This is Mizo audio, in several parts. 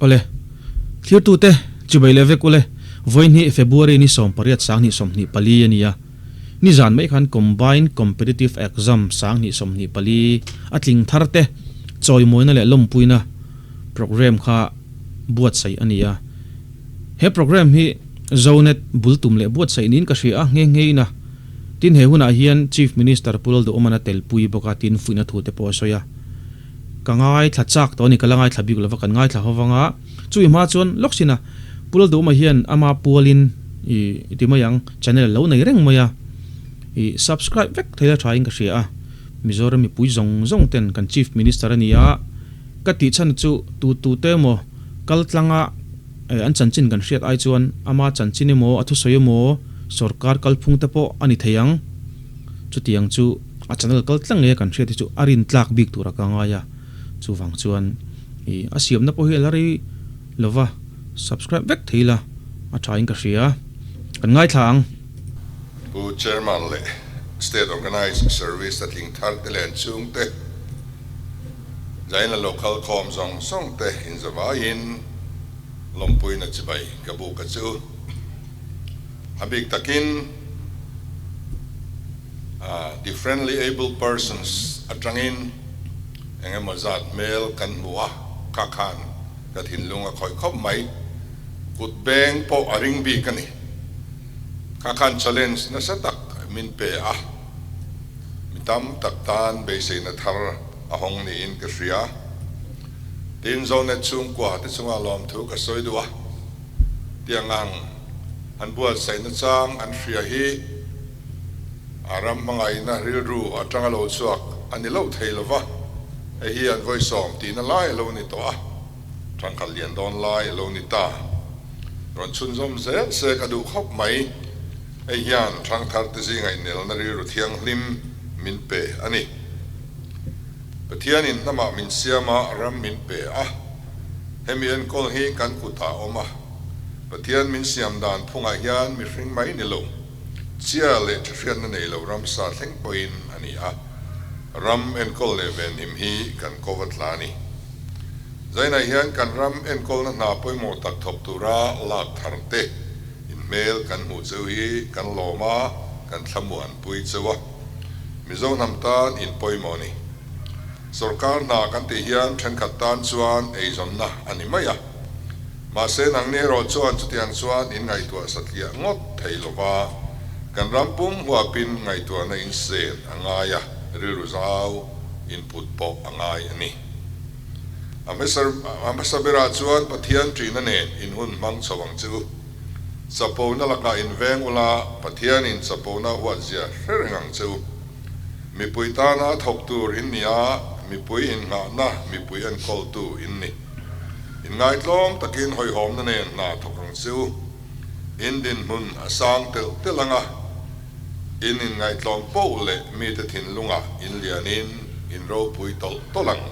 Awle, thlirtute chibai leh vek ule, vawiin February ni 18 2024 a ni a. Nizan mai khan Combined Competitive Exam 2024 a tling thar te chawimawina leh lawmpuina programme kha buatsaih a ni a. He programme hi Zonet bul tum leh buatsaih niin ka hria a, nghe nghe in a. Tin he hunah hian Chief Minister Pu Lalduhawman a telpui bawk a tin fuihna thu te pawh a sawi a. Ka ngaithla chak tawh a ni, ka la ngaithla bik lova kan ngaithla ho vang a. Chumi hma chuan lawk sin a, Pu Lalduhawma hian ama pualin i i ti mai ang, channel lo nei reng mai a, i subscribe vek thei la tha in ka hria a. Mizoram mipui zawng zawng ten kan Chief Minister a ni a, ka tih chhan chu tu tu te emaw kal tlanga an chanchin kan hriat ai chuan ama chanchin emaw a thusawi emaw sorkar kalphung te pawh a ni thei ang. Chutiang chu a channel kal tlang ngei a kan hriat hi chu a rin tlak bik tur a ka ngai a, chuvang chuan ih a siamna pawh hi a la rei lova subscribe vek thei ila a tha in ka hria, kan ngaithla ang. Pu Chairman leh State Organised Service a tling thar te leh an chhungte, Zaina local khawm zawng zawng te inzavaiin lawmpuina chibai ka buk a chu. A bik takin differently able persons atangin eng emaw zat hmel kan hmu a, kha khan ka thinlung a khawih khawp mai. Kut beng pawh a ring bik a ni. Kha khan challenge nasa tak min pe a, mi tam tak tan beiseina thar a hawng niin ka hria. Tin, Zonet chhungkua te chunga lawmthu ka sawi duh a. Tiang ang an buatsaihna chang an hria hi a ram hmangaihna rilru atanga lo chhuak a ni lo thei lova, hei hi an vawisawm tihna lai a lo ni tawh a, thangkhat lian dawn lai a lo ni ta. Rawn chhunzawm zel se ka duh khawp mai, hei hian thangthar te zinga inelna rilru thianghlim min pe a ni. Pathianin hnamah min siam a, ram min pe a. Hemi enkawl hi kan kutah a awm a, Pathian min siam dan phungah hian mihring mai ni lo, chia leh thahriatna nei lo ramsa thleng pawhin a ni a, ram enkawl leh venhim hi kan ko va tla a ni. Zainah hian kan ram enkawlna hna pawimawh tak thawk tura lak thar te inhmel kan hmuh cheu hi kan lawm a, kan thlamuanpui cheu a, Mizo hnam tan inpawimawh a ni. Sorkar hna kan tih hian thenkhat tan chuan eizawnna a ni mai a. Mahse nangni erawh chuan chutiang chuan in ngaihtuah satliah ngawt thei lova, kan ram pum huapin ngaihtuahna in sen a ngai a, rilru zau input pawh a ngai a ni. A hmasa berah chuan Pathian ṭihna nen in hun hmang chho ang che u. Chapona lakah in veng ula, Pathianin chapona huatzia hre reng ang che u. Mipui tana thawk tur in ni a, mipui innghahna mipui enkawltu in ni. Inngaihtlawm takin hawihhawmna nen hna thawk ang che u. In dinhmun a sang telh telh ang a, in inngaihtlawm poh leh mite thinlungah in lianin in ropui tawlh tawlh ang.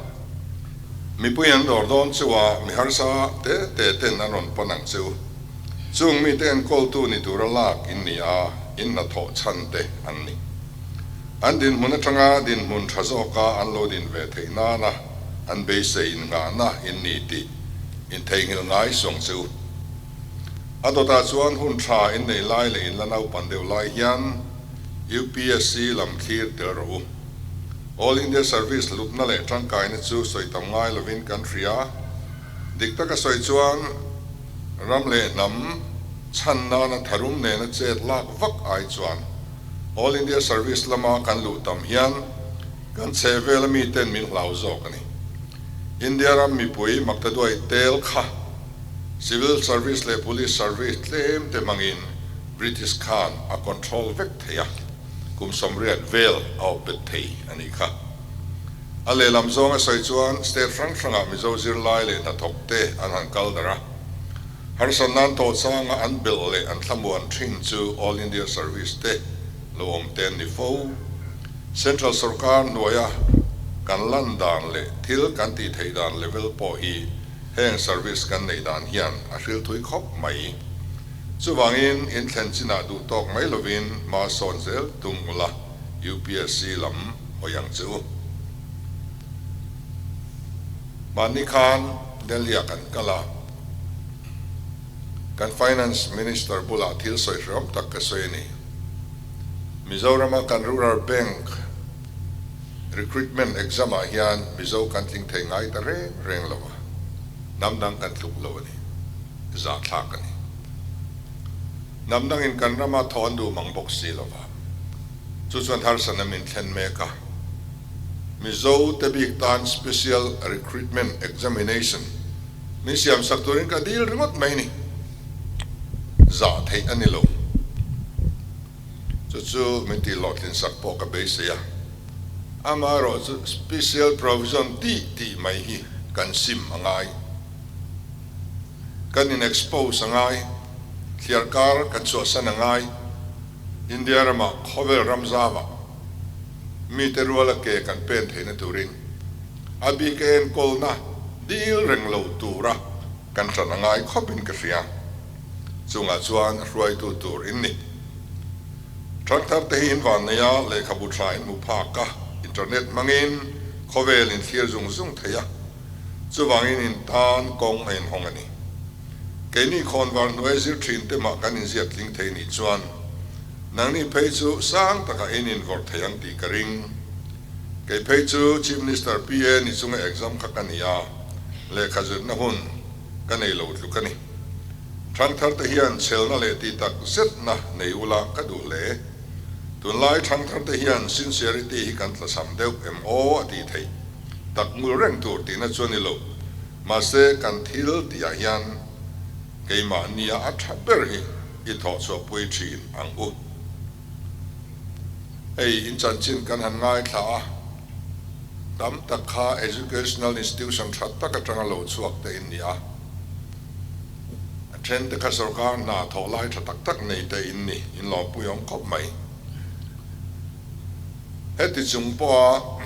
Mipui an dawr dawn chu a, mi harsa te te ten an rawn pan ang che u. Chung mite enkawltu ni tura lak in ni a, in hnathawh chhan te an ni. An dinhmun atanga dinhmun tha zawka an lo din ve theih nana an beisei innghahna in ni tih intheihnghilh ngai suang che u. A dawtah chuan hun tha in nei lai leh in la naupan deuh lai hian UPSC lam thlir tel rawh u. All India Service hlutna leh tangkaina chu sawi tam ngai lovin kan hria. Dik taka sawi chuan ram leh hnam chhan nana tharum nena chet lak vak ai chuan All India Service lama kan luh tam hian kan chhe vela miten min hlau zawk a ni. India ram mipui maktaduai tel kha Civil Service leh Police Service tlem te hmangin British khan a control vek thei a, kum 80 vel a awp bet thei a nih kha. A lehlam zawnga sawi chuan state hrang hrangah Mizo zirlai leh hnathawk te an han kal darh a. Harsatna an tawh changa an belh leh an thlamuan thin chu All India Service te lo awm te an ni fo. Central sorkar hnuaia kan lan dan leh thil kan tih theih dan level pawh hi heng service kan neih dan hian a hril thui khawp mai. Chuvangin in thlen chinah duh tawk mai lovin hma sawn zel tum ula UPSC lam hawi ang che u. Mahni khan. Delhi-ah kan kal a, kan Finance Minister bulah thil sawi hreawm tak ka sawi a ni. Mizorama kan Rural Bank Recruitment Exam-ah hian Mizo kan tling thei ngai ta reng reng lo a, hnam dang kan tluk lo a ni. Zahthlak a ni. Hnam dangin kan rama thaw an duh mang bawk si lo va, chu chuan harsatna min thlen mek a. Mizo te bik tan Special Recruitment Examination min siam sak turin ka dil ringawt mai ni. Zah theih a ni lo. Chu chu min tih hlawhtlin sak pawh ka beisei a. Amaherawh chu Special Provision tih tih mai hi kan sim a ngai. Kan in expose a ngai, thliar kar kan chhuahsan a ngai, India ramah khawvel ram zauah mite ruala ke kan pen theihna turin a bik a enkawlna dil reng lo tura kan ṭan a ngai khawpin ka hria. Chungah chuan hruaitu tur in ni. Ṭhangthar te hi in van nei a, lehkhabu ṭha in hmu phak a, internet hmangin khawvel in thlir zung zung thei a. Chuvangin in tan kawng a inhawng a ni. Keini khawnvar hnuai zir thin te mah kan inziak tling thei nih chuan nangni phei chu sang takah in invawrh thei ang tih ka ring. Kei phei chu Chief Minister PA ni chunga exam kha ka ni a, lehkha zirna hun ka nei lo tluk a ni. Thangthar te hian chhelna leh tih tak zetna nei ula ka duh hle. Tunlai thangthar te hian sincerity hi kan tlachham deuh em aw a tih theih. Tak ngul reng tur tihna chu a ni lo. Mahse, kan thil tihah hian keimahnia a tha ber hi i thawh chhuahpui thin ang u. Hei in chanchin kan han ngaithla a, tam tak kha educational institution tha tak atanga lo chhuak te in ni a, a then te kha sorkar hna thawh lai tha tak tak nei te in ni, in lawmpui awm khawp mai. Heti chung pawha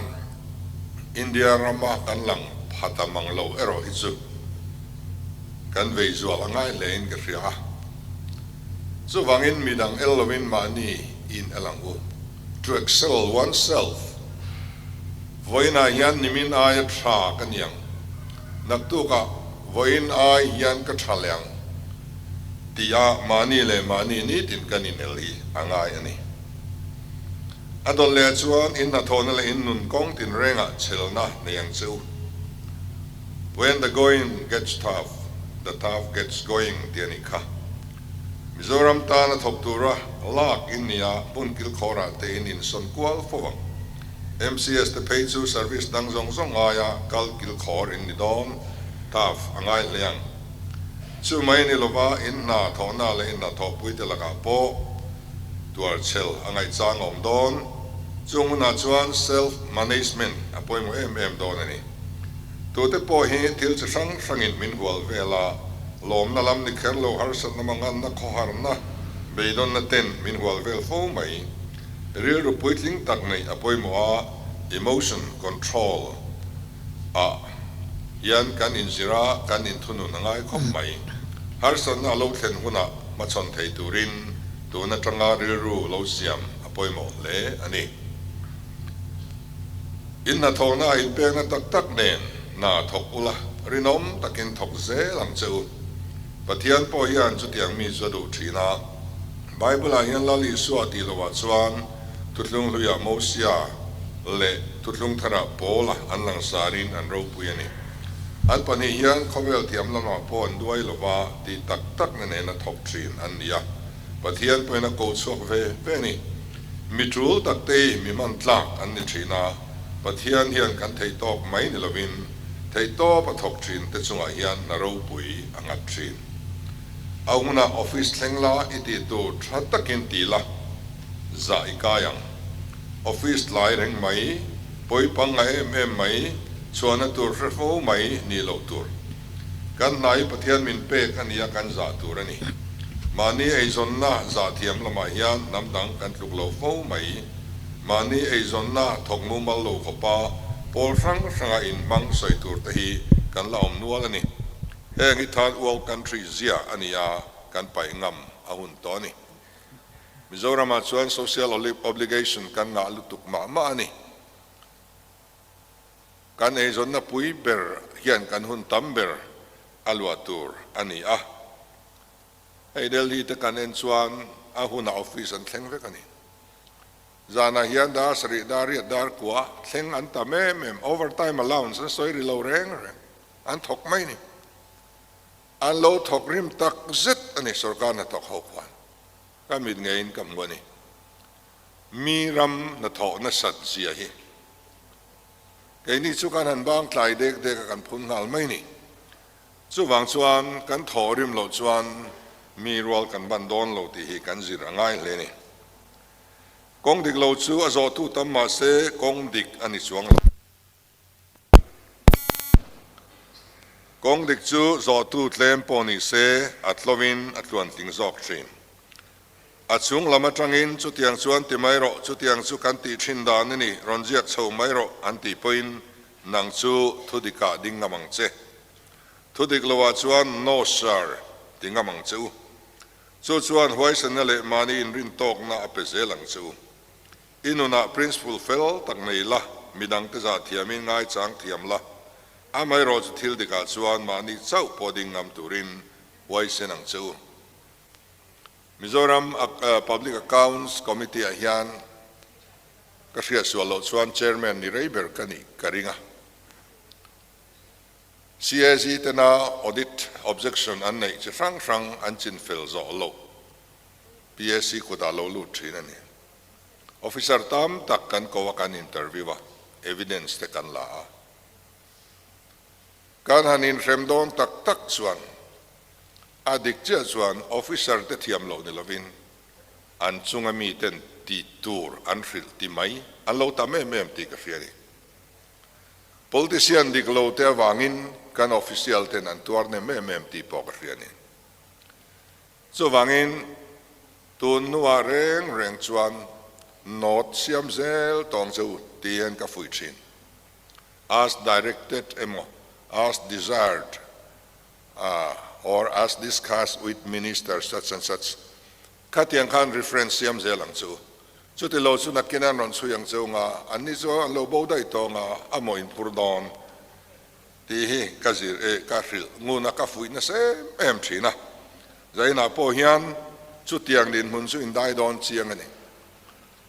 India rama kan lang pha ta mang lo erawh hi chu kan vei zual a ngai hlein ka hria a. Chuvangin midang el lovin mahni in el ang u. To excel oneself. Vawiinah hian nimin aia tha ka ni ang. Naktukah vawiin ai hian ka tha leh ang tia mahni leh mahni nitin kan inel hi a ngai a ni. A dawn leh chuan in hnathawhna leh in nun kawng tinrengah chhelna nei ang che u. When the going gets tough, the tough gets going tih a nih kha. Mizoram tana thawk tura lak in nia hmun kilkhawrah te in insawn kual fo ang. MCS te phei chu service dang zawng zawng ngaia kal kilkhawr in ni dawn, tough a ngai hle ang. Chu mai ni lova in hna thawhna leh in hnathawhpuite lakah pawh tuarchhel a ngaihchang a awm dawn. Chung hunah chuan self management a pawimawh em em dawn a ni. Tute pawh hi thil chi hrang hrangin min hual vel a, lawmna lam ni kher lo harsatna manganna khawharna beidawnna ten min hual vel fo mai. Rilru puitling tak neih a pawimawh a, emotion control ah hian kan inzir a, kan inthunun a ngai khawp mai. Harsatna a lo thlen hunah hmachhawn thei turin tun atanga rilru lo siam a pawimawh hle a ni. In hnathawhna a inpekna tak tak nen hna thawk ula, rinawm takin thawk zel ang che u. Pathian pawh hian chutiang mi chu a duh thin a. Bible-ah hian Lal Isua tih lohah chuan Thuthlung hluiah Mosia leh Thuthlung tharah Paula an langsarin an ropui a ni. An pahnih hian khawvel thiam lamah pawh an duai lova tih tak takna nena thawk thin an ni a, Pathian pawhin a ko chhuak ve ve a ni. Mi tul tak te hi mi man tlak an ni thin a, Pathian hian kan theih tawk mai ni lovin theih tawp a thawk thin te chungah hian hna ropui a nghat thin. A hunah office thleng la i tih tur tha takin ti la, zah i kai ang. Office tlai reng mai, pawi panga em em mai, chhuahna tur hre fo mai nih loh tur. Kan hna hi Pathian min pek a nia kan zah tur a ni. Mahni eizawnna zah thiam lamah hian hnam dang kan tluk lo fo mai. Mahni eizawnna thawk mumal lo khawpa pawl hrang hranga inhmang sawi tur te hi kan la awm nual a ni. Heng hi third world country zia a ni a, kan paih ngam a hun tawh a ni. Mizoramah chuan social obligation kan ngah lutuk mah mah a ni. Kan eizawnna pui ber hian kan hun tam ber. a luah tur a ni a. Hei Delhi te kan en chuan a hunah office an thleng vek a ni. Zanah hian dar sarih, dar riat, dar kua thleng an tam em em, overtime allowance an sawi ri lo reng reng, an thawk mai ni. An lo thawk rim tak zet a ni sorkar hnathawk ho khuan. Ka mit ngeiin ka hmu a ni. Mi ram hnathawh nasat zia hi. Keini chu kan han bang tlai dek dek a kan phun nghal mai ni. Chuvang chuan kan thawh rim loh chuan mi rual kan ban dawn lo tih hi kan zir a ngai hle ni. Kawng dik lo chu a zawhtu tam mah se kawng dik a ni chuang lo. Kawng dik chu zawhtu tlem pawh ni se a tlovin a tluantling zawk thin. A chung lam atangin chutiang chuan ti mai rawh, chutiang chu kan tih thin dan a ni, rawn ziak chho mai rawh an tih pawhin nang chu thu dikah ding ngam ang che. Thu dik loah chuan no sir ti ngam ang che u. Chu chuan huaisenna leh mahni inrintawkna a pe zel ang che u. I nunah principle fel tak nei la, midangte zah thiamin ngaichang thiam la, amaherawhchu thil dikah chuan mahni chauh pawh ding ngam turin huaisen ang che u. Mizoram Public Accounts Committee ah hian ka hriat sual loh chuan Chairman ni rei ber ka nih ka ring a. CAG tena audit objection an neih chi hrang hrang an chin fel zawh loh PAC kutah lo lut thin a ni. Officer tam tak kan ko a kan interview a, evidence te kan la a. Kan han inhrem dawn tak tak chuan A dik chiah chuan officer te thiam loh ni lovin an chunga miten tih tur an hrilh ti mai an lo tam em em tih ka hria a ni. Politician dik lo te avangin kan official ten an tuar nem em em tih pawh ka hria a ni. Chuvangin tun hnuah reng reng chuan note siam zel tawng che u tiin ka fuih thin. As directed emaw as desired or as discussed with Minister such and such khatiang khan reference siam zel ang chu. Chuti lo chu nakin an rawn chhui ang cheu nga, an ni chu an lo bo daih tawh nga a maw in phur dawn tih hi ka zir e ka hrilh ngun a ka fuih nasa em em thin a. Zainah pawh hian chutiang dinhmun chu in dai dawn chiang a ni.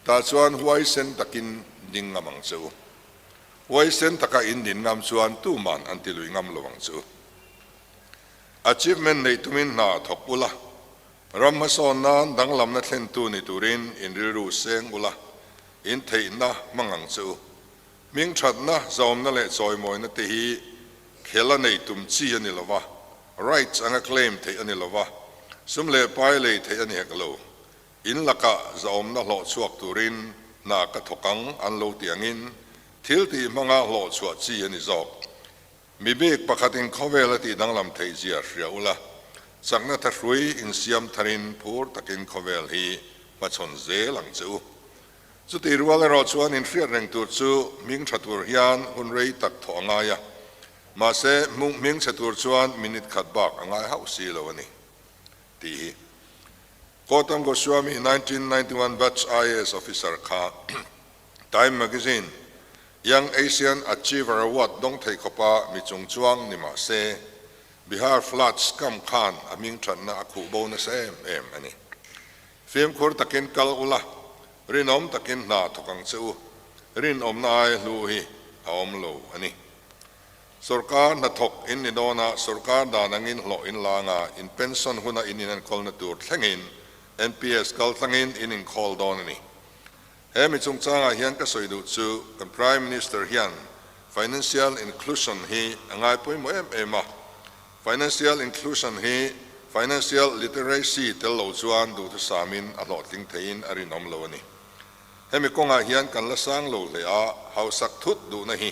Tah chuan huaisen takin ding ngam ang cheu. Huaisen taka in din ngam chuan tuman an ti lui ngam lo ang chu. Achievement neih tumin hna thawk ula, ram hmasawn nan danglamna thlentu ni turin in rilru seng ula, in theihna hmang ang chu. Hming thatna, zawmna leh chawimawina te hi khel a nei tum chi a ni lo va, rights anga claim theih a ni lo va, sum leh pai lei theih a ni hek lo. In lakah zahawmna hlawh chhuak turin hna ka thawk ang an lo ti angin thil tih hmanga hlawh chhuah chi a ni zawk. Mi bik pakhatin khawvel a tih danglam theih zia hria ula, chakna thahrui insiam tharin phur takin khawvel hi hmachhawn zel ang che u. Chutih rual erawh chuan inhriat reng tur chu hming tha tur hian hun rei tak thawh a ngai a, mahse hming chhe tur chuan minute khat bak a ngai hauh si lo a ni tih hi. Gautam Goswami 1991 batch IAS officer kha Time Magazine Young Asian Achiever Award dawng thei khawpa mi chung chuang ni mah se, Bihar flood scam khan a hming thatna a khuh bo nasa em em a ni. Fimkhur takin kal ula, rinawm takin hna thawk ang che u, rinawmna ai hlu hi a awm lo a ni. Sorkar hnathawk in ni dawn a, sorkar dan angin hlawh in la anga in pension huna in inenkawlna tur thlengin NPS kal tlangin in inkhawl dawn a ni. He mi chungchangah hian ka sawi duh chu kan Prime Minister hian financial inclusion hi a ngai pawimawh em em a, financial inclusion hi financial literacy tel lo chuan duhthusamin a hlawhtling theiin a rinawm lo a ni. Hemi kawngah hian kan la sang lo hle a, hausak thut duhna hi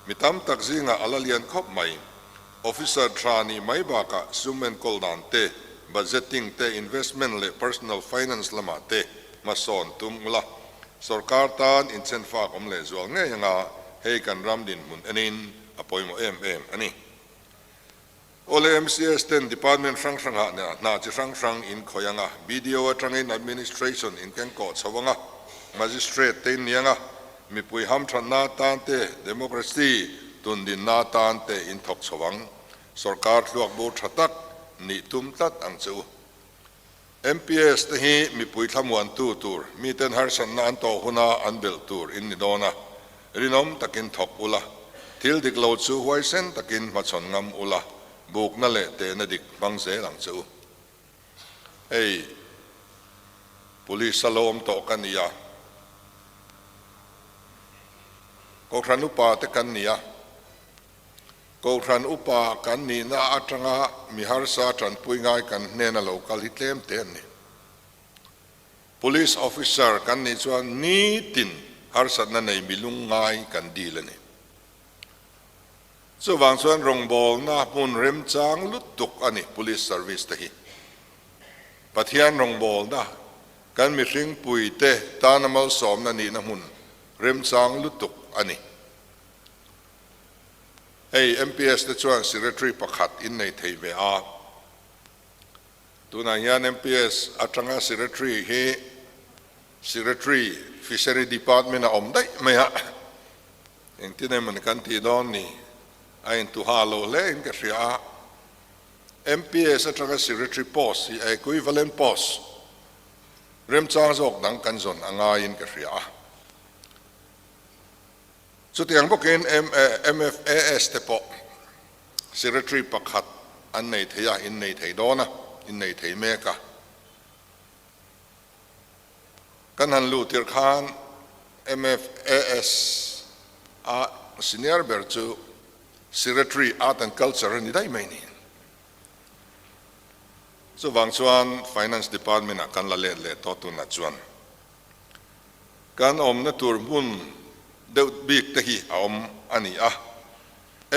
mi tam tak zingah a la lian khawp mai. Officer tha nih mai bakah sum enkawl dan te, budgeting te, investment leh personal finance lamah te hmasawn tum ula, sorkar tan inchenfak awm lehzual ngei anga hei kan ram dinhmun enin a pawimawh em em a ni. Awle MCS ten department hrang hrangah nia hna chi hrang hrang in khawih anga, BDO atangin administration in keng kawh chho anga, magistrate te in ni anga, mipui hamthanna tan te, democracy tundinna tan te in thawk chho ang. Sorkar thluak bur tha tak nih tum tlat ang che u. MPS te hi mipui thlamuantu tur, miten harsatna an tawh huna an belh tur in ni dawn a, rinawm takin thawk ula, thil dik lo chu huaisen takin hmachhawn ngam ula, bukna leh tehna dik hmang zel ang che u. Hei, Police a lo awm tawh ka ni a, Kohhran upa te kan ni a, Kohhran upa kan nihna atanga mi harsa tanpui ngai kan hnena lo kal hi tlem te an ni. Police officer kan nih chuan nitin harsatna nei mi lung ngai kan dil a ni. Chuvang chuan rawngbawlna hmun remchang lutuk a ni police service te hi. Pathian rawngbawlna kan mihring puite tana malsawmna nihna hmun remchang lutuk a ni. Hei MPS te chuan Secretary pakhat in nei thei ve a. Tunah hian MPS atanga Secretary hi Secretary Fishery Department a awm daih mai a. Engtin emaw ni kan tih dawn ni? A intuha lo hle in ka hria a. MPS atanga Secretary post hi a equivalent post remchang zawk dang kan zawn a ngaiin ka hria a. Chutiang bawkin MFAS te pawh Secretary pakhat an nei thei a, in nei thei dawn a, in nei thei mek a. Kan han luh tirh khan MFAS a senior ber chu Secretary Art and Culture a ni daih mai ni. Chuvang chuan Finance Department ah kan la let leh tawh tunah chuan. Kan awmna tur hmun deuh bik te hi a awm a ni a,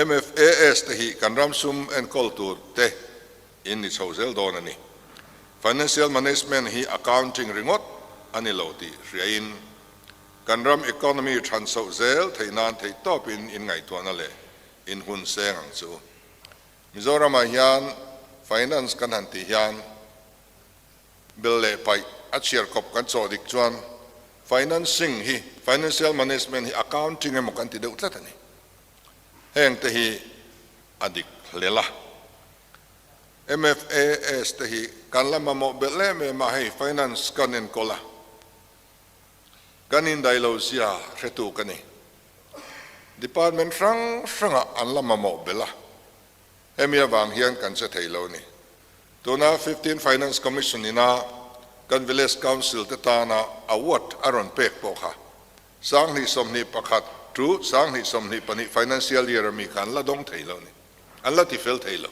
MFAS te hi kan ram sum enkawl tur te in ni chho zel dawn a ni. Financial Management hi accounting ringawt a ni lo tih hriain kan ram economy than chhoh zel theih nan theih tawpin in ngaihtuahna leh in hun seng ang chu. Mizoramah hian finance kan han tih hian Bel leh paih a chhiar kawp kan chawh dik chuan financing hi, financial management hi accounting emaw kan ti deuh tlat a ni. Heng te hi a dik hlel a. MFAS te hi kan la mamawh belh em em a, hei finance kan enkawl a, kan indai lo zia hretu ka ni. Department hrang hrangah an la mamawh belh a, hemi avang hian kan che thei lo a ni. Tuna Fifteen Finance Commission ina kan Village Council te tana award a rawn pek pawh kha 2021 to 2022 financial year ami kha an la dawng thei lo a ni. An la ti fel thei lo.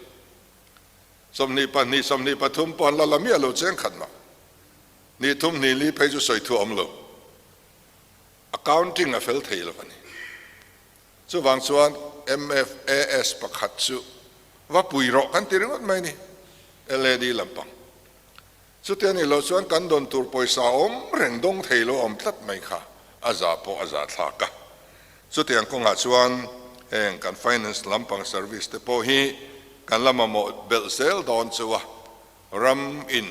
22, 23 pawh an la la miah lo cheng khat mah. Ni thum hnih li phei chu sawi thu a awm lo. Accounting a fel thei lo a ni. Chuvang chuan MFAS pakhat chu va pui rawh kan ti ringawt mai ni, LAD lampang. Chuti a nih loh chuan kan dawn tur pawisa awm reng dawng thei lo awm tlat mai kha a za pawh a za thlak a. Chutiang kawngah chuan heng kan finance lampang service te pawh hi kan la mamawh belh zel dawn chu a, ram in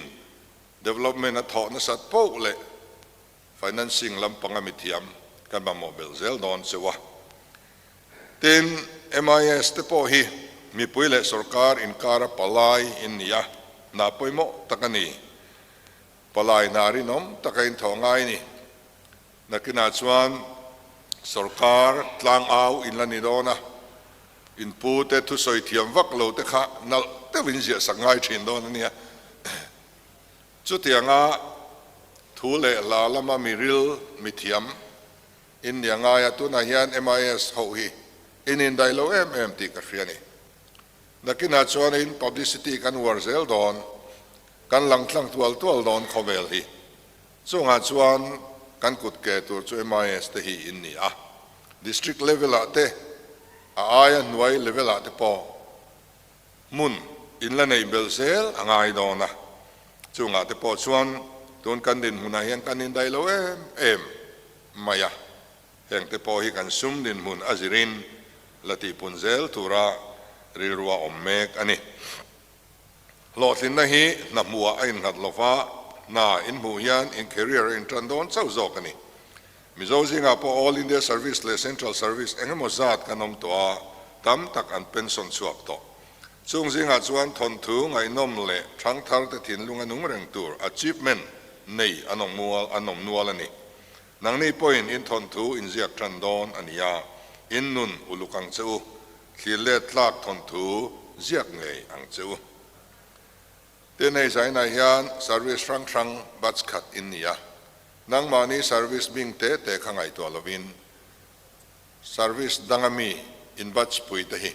development a thawh nasat poh leh Financing lampanga mithiam kan mamawh belh zel dawn cheu a. Tin, MIS te pawh hi mipui leh sorkar inkara palai in ni a, hna pawimawh tak a ni. Palai hna rinawm taka inthawh ngai a ni. Nakinah chuan sorkar tlangau in la ni dawn a, inpu te thusawi thiam vak lo te kha nalh deuhin ziahsak ngai thin dawn a nia. Chutianga thu leh hla lama mi ril, mi thiam in nia ngai a, tunah hian MIS ho hi in indaih lo em em tih ka hria a ni. Nakinah chuanin publicity kan uar zel dawn, kan lang tlang tual tual dawn khawvel hi. Chungah chuan kan kut ke tur chu MIS te hi in ni a, district level ah te, a aia hnuai level ah te pawh hmun in la neih belh zel a ngai dawn a, chungah te pawh chuan tun kan dinhmunah hian kan indaih lo em em mai a, heng te pawh hi kan sum dinhmun a zirin la tihpun zel tura rilru a awm mek a ni. Hlawhtlinna hi hna hmuhah a innghat lo va, hna in hmuh hian in career a intan dawn chauh zawk a ni. Mizo zingah pawh All India Service leh Central Service eng emaw zat kan awm tawh a, tam tak an pension chhuak tawh. Chung zingah chuan thawnthu ngaihnawm leh thangtharte thinlunga nung reng tur achievement nei an awm mual an awm nual a ni. Nangni pawhin in thawnthu inziak tan dawn a ni a, in nun uluk ang che u, thlir let tlak thawnthu ziak ngei ang che u. Tin, hei zainah hian service hrang hrang batch khat in ni a, nangmahni service bing te te kha ngaihtuah lovin service danga mi in batch pui te hi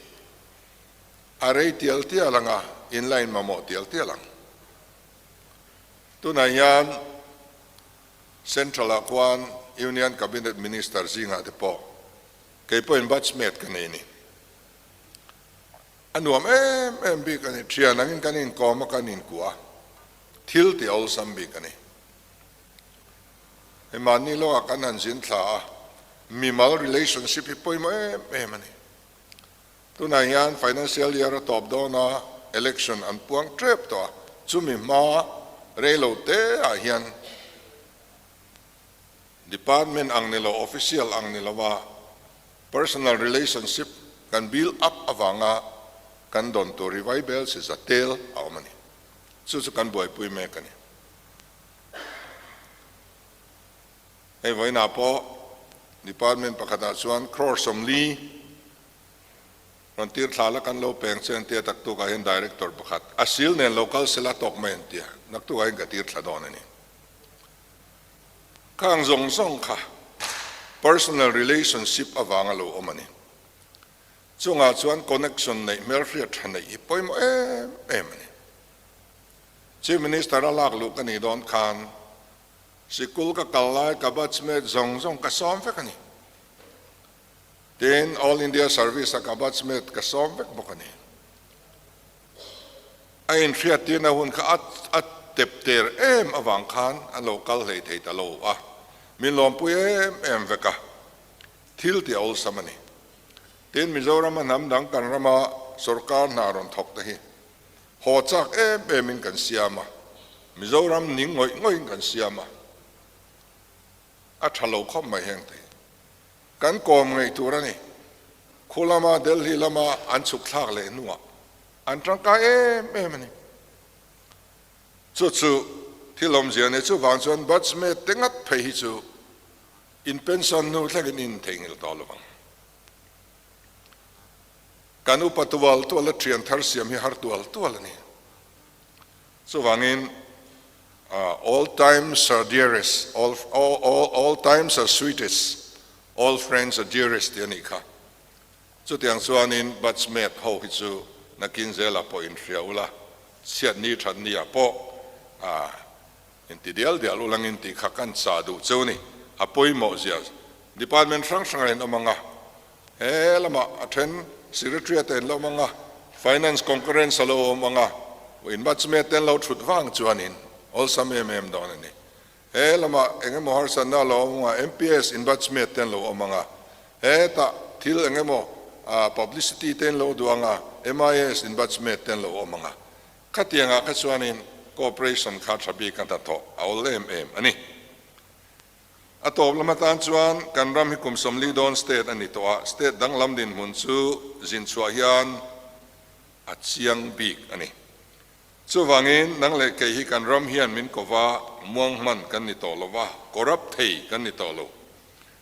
a rei tial tial ang a, in la in mamawh tial tial ang. Tunah hian Central ah khuan Union Cabinet Minister zingah te pawh kei pawhin batchmate ka nei a ni. A nuam em em bik a ni. Thian angin kan inkawm a, kan inkuah a, thil ti awlsam bik a ni. Hei mahni lawkah kan han zin thla a, mimal relationship hi pawimawh em em a ni. Tunah hian financial year a tawp dawn a, election an puang tep tawh a, chumi hma reilo te ah hian department ang ni lo, official ang ni lo a personal relationship kan build up avanga kan dawn tur hi vaibel si za tel a awm a ni. Chu chu kan buaipui mek a ni. Hei vawiinah pawh department pakhatah chuan crore 40 rawn tir thla la kan lo peng che an tia taktukah hian director pakhat a sil nen lo kal sela tawk mai an tia naktukah hian ka tir thla dawn a ni. Khang zawng zawng kha personal relationship avanga lo awm a ni. Chungah chuan connection neih hmelhriat tha neih hi pawimawh em em a ni. Chief Minister a lak luh ka nih dawn khan Sikul ka kal lai ka batchmate zawng zawng ka sawm vek a ni. Tin, All India Service a ka batchmate ka sawm vek bawk a ni. A inhriattirna hun kha a a tep ter em avang khan an lo kal hlei thei ta lo a, min lawmpui em em vek a, thil ti awlsam a ni. Tin, Mizorama hnam dang kan rama sorkar hna rawn thawk te hi Haw chak em em in kan siam a, Mizoram ning ngawih ngawih in kan siam a, a tha lo khawp mai heng thei. Kan kawm ngei tur a ni. Khu lama Delhi lama an chhuk thlak leh hnuah an tangkai em em a ni. Chu chu thil awmzia a ni. Chuvang chuan batchmate te ngat phei hi chu in pension hnu thlengin in theihnghilh tawh lo vang. Kan upa tual tual a thian thar siam hi har tual tual a ni. Chuvangin all times are dearest, all, all, all, all times are sweetest, all friends are dearest tih a nih kha. Chutiang chuanin batchmate ho hi chu nakin zelah pawh inhria ula, chhiatni thatni ah pawh inti dial dial ulangin tih kha kan chah duh cheu ni. A pawimawh zia department hrang hrangah in awm ang a, He lamah a then Secretary te an lo awm ang a, Finance Concurrence a lo awm ang a, inbatchme te an lo thut vang chuanin awlsam em em dawn a ni. He lamah eng emaw harsatna a lo awm ang a, MPS inbatchme te an lo awm ang a, hetah thil eng emaw publicity te an lo duh ang a, MIS inbatchme te an lo awm ang a. Khatiangah kha chuanin cooperation kha tha bik a hnathawh a awl em em a ni. A tawp lam atan chuan kan ram hi kum 40 dawn state a ni tawh a, state danglam dinhmun chu zin chhuah hian a chiang bik a ni. Chuvangin nang leh kei hi kan ram hian min ko va, muang hman kan ni tawh lo va, corrupt thei kan ni tawh lo.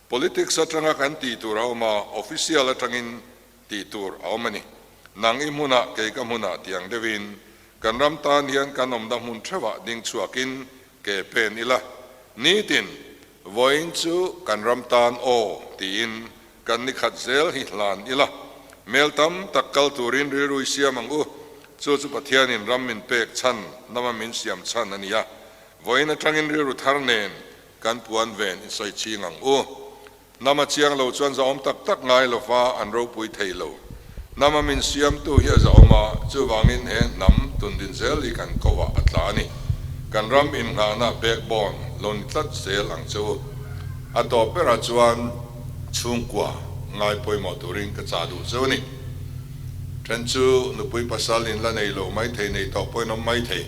Politics atanga kan tih tur a awm a, official atangin tih tur a awm a ni. Nang i hmunah kei ka hmunah tiang deuhin kan ram tan hian kan awmna hmun theuhah ding chhuakin Ke pen ila, nitin vawiin chu kan ram tan aw tiin kan ni khat zel hi hlan ila, mel tam tak kal turin rilrui siam ang u, chu chu Pathianin ram min pek chhan nama min siam chhan a nia, vawiin atangin rilru thar nen kan puan ven insawi ching ang u. Nama chiang lo chuan zahawm tak tak ngai lova an ropui thei lo. Nama min siamtu hi a zahawm a, chuvangin he hnam tundin zel hi kan ko ah a tla a ni. Kan ram innghahna backbone lo ni tlat zel ang che u. A tawp berah chuan chhungkua ngai pawimawh turin ka chah duh cheu a ni. Then chu nupui pasal in la nei lo mai thei, nei tawh pawhin awm mai thei.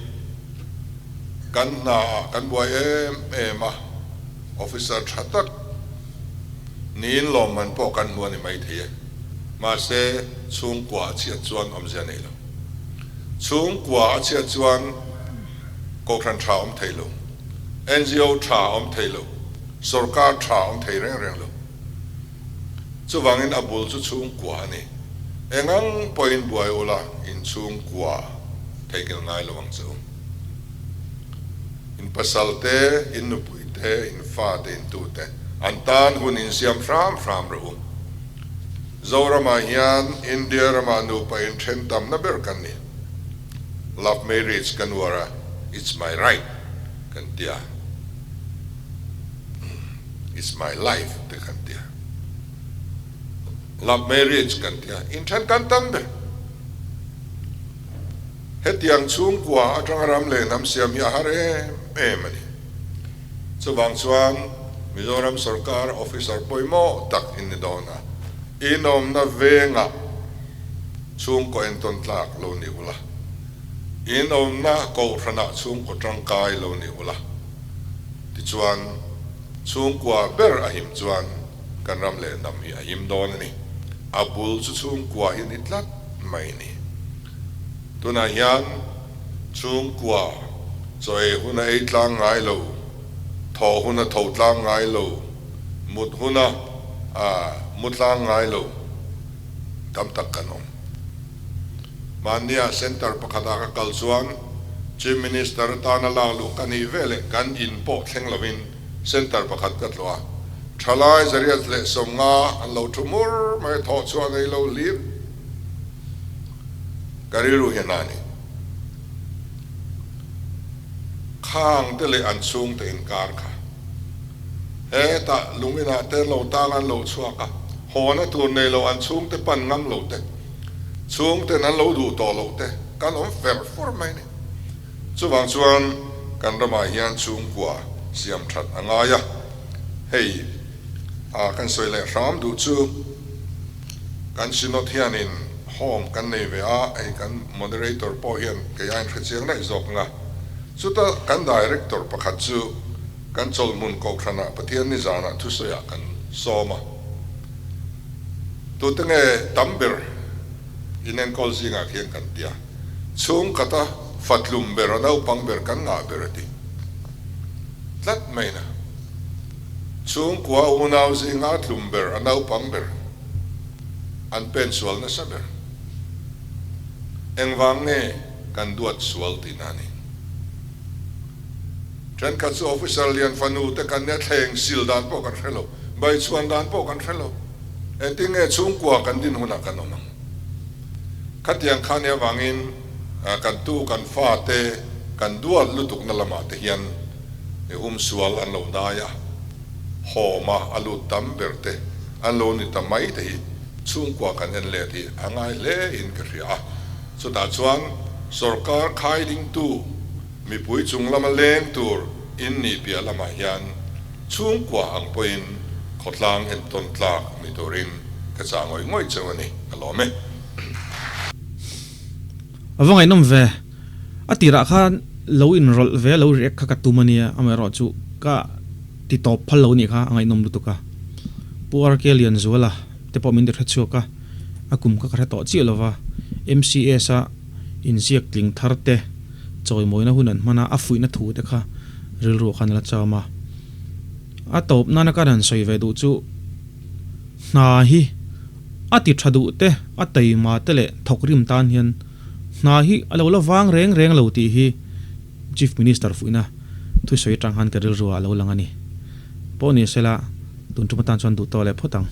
Kan hna ah kan buai em em a, officer tha tak niin lawmman pawh kan hmu a ni mai thei e. Mahse, chhungkua a chhiat chuan awmzia nei lo. Chhungkua a chhiat chuan Kohhran tha awm thei lo, NGO tha awm thei lo, Sorkar tha awm thei reng reng lo. Chuvangin a bul chu chhungkua a ni. Engang pawhin buai ula in chhungkua theihnghilh ngai lo ang che u. In pasal te, in nupui te, in fa te, in tu te an tan hun in siam hram hram rawh u. Zoramah hian India ramah nupa inthen tamna ber kan ni. Love marriage kan uar a, it's my right kan tia, it's my life te kan tia. Love marriage kan tia, inthen kan tam ber. Hetiang chhungkua atanga ram leh hnam siam hi a har em em a ni. Chuvang chuan Mizoram sorkar officer pawimawh tak in ni dawn a, inawmna vengah chhungkaw entawn tlak lo ni ula, inawmna kohhranah chhungkaw tangkai lo ni ula, tichuan chhungkua ber a him chuan kan ram leh hnam hi a him dawn a ni. A bul chu chhungkua hi a ni tlat mai ni. Tunah hian chhungkua chaw ei hun a ei tlang ngai lo, thawh hun a tho tlang ngai lo, mut hun a mu tlang ngai lo tam tak kan awm. Mahnia centre pakhatah ka kal chuan Chief Minister atana lak luh ka nih veleh kan in pawh thleng lovin centre pakhat ka tlawh a, thalai zariat leh 50 an lo thu mur mai a, thawh chhuah nei lo hlim. Ka rilru hian a ni. Khang te leh an chhungte inkar kha hetah lung inah te lo tang an lo chhuak a, hawna tur nei lo an chhungte pan ngam lo te, chhungten an lo duh tawh loh te kan awm fer fur mai ni. Chuvang chuan kan ramah hian chhungkua siam that a ngai a, hei a kan sawi leh hram duh chu kan Synod hianin Home kan nei ve a, hei kan Moderator pawh hian kei a inhre chiang daih zawk ang a. Chuta kan Director pakhat chu kan chawlhmun Kohhranah Pathian nizanah thusawiah kan sawm a. Tute nge tam ber inenkawl zingah khian kan ti a, chhungkhata fatlum ber a naupang ber kan ngah ber a ti tlat mai na. Chhungkua unau zinga tlum ber a naupang ber an pen sual nasa ber. Engvang nge kan duat sual tihna a ni. Thenkhat chu officer lian fanu te kan nia thleng sil dan pawh kan hre lo, bai chhuan dan pawh kan hre lo. Engtin nge chhungkua kan din hunah kan awm ang? Khatiang kha nia vangin kan tu kan fa te kan duat lutukna lamah te hian hum sual an lo dai a. Hawma a lut tam ber te an lo ni ta mai te hi chhungkua kan en let hi a ngai hle in ka hria a. Chutah chuan sorkar khai dingtu mipui chung lama leng tur in nih piah lamah hian chhungkua ang pawhin khawtlang entawn tlak ni turin ka chah ngawih ngawih cheu a ni, ka lawm e. A va ngaihnawm ve. A tirah khan lo inrawlh ve lo react kha ka tum a nia, amaherawhchu ka ti tawp phal lo nih kha a ngaihnawm lutuk a. Pu RK Lianzuala te pawh min ti hrechhuak a, a kum kha ka hre tawh chiah lova, MCS a inziak tling thar te chawimawina hun an hman a, a fuihna thu te kha rilru ah khan a la cham a. A tawp nana ka han sawi ve duh chu hna hi a ti tha duh te, a taima te leh thawkrim tan hian Hna hi a lo la vang reng reng lo tih hi Chief Minister fuihna thusawi atang khan ka rilru ah a lo lang a ni. Pawh ni sela, tun tum atan chuan duh tawh leh phawt ang.